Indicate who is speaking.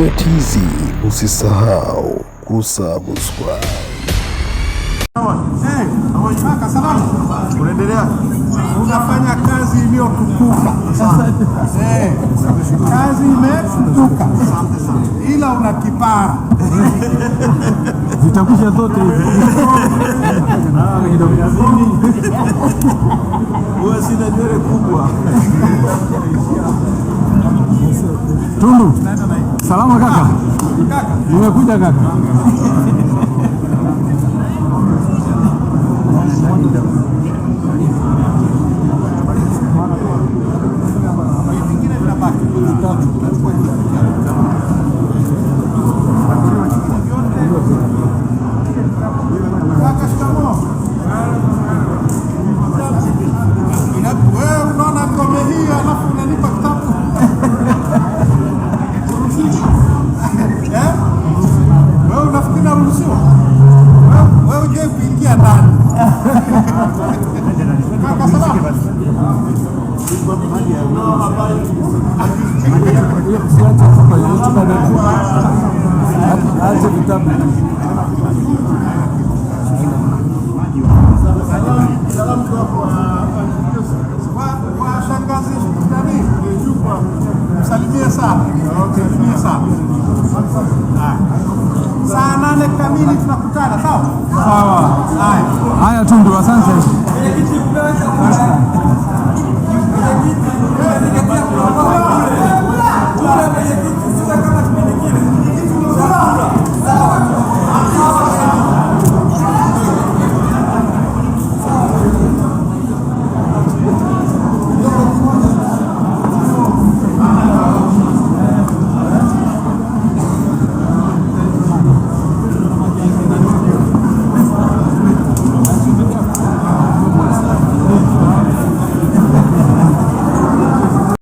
Speaker 1: Media TZ, usisahau kusubscribe.
Speaker 2: Kaka, salama. Unaendelea? Unafanya kazi iliyotukuka. Eh, kazi imetukuka, ila una kipara.
Speaker 3: Zitakwisha zote hizi.
Speaker 4: Huwa sina nywele kubwa.
Speaker 3: Tundu, salama kaka.
Speaker 2: Kaka,
Speaker 3: Nimekuja kaka.
Speaker 2: Vingine vinabaki. Nachukua hivi. Vingine vyote. Kaka, shikamoo. Wewe unaona ngome hii alafu unanipa kitabu? Eh? Wewe unafikiri naruhusiwa? Wewe hujai kuingia ndani. Kaka, salama.
Speaker 3: Usiache hapa, chukua beba. Ache vitabu.
Speaker 2: Salamu kwa shangazi nani? Msalimie sana. Msalimie sana. Haya. Saa 8 kamili tunakutana, sawa?
Speaker 3: Sawa.
Speaker 2: Haya.
Speaker 3: Haya Tundu, asante.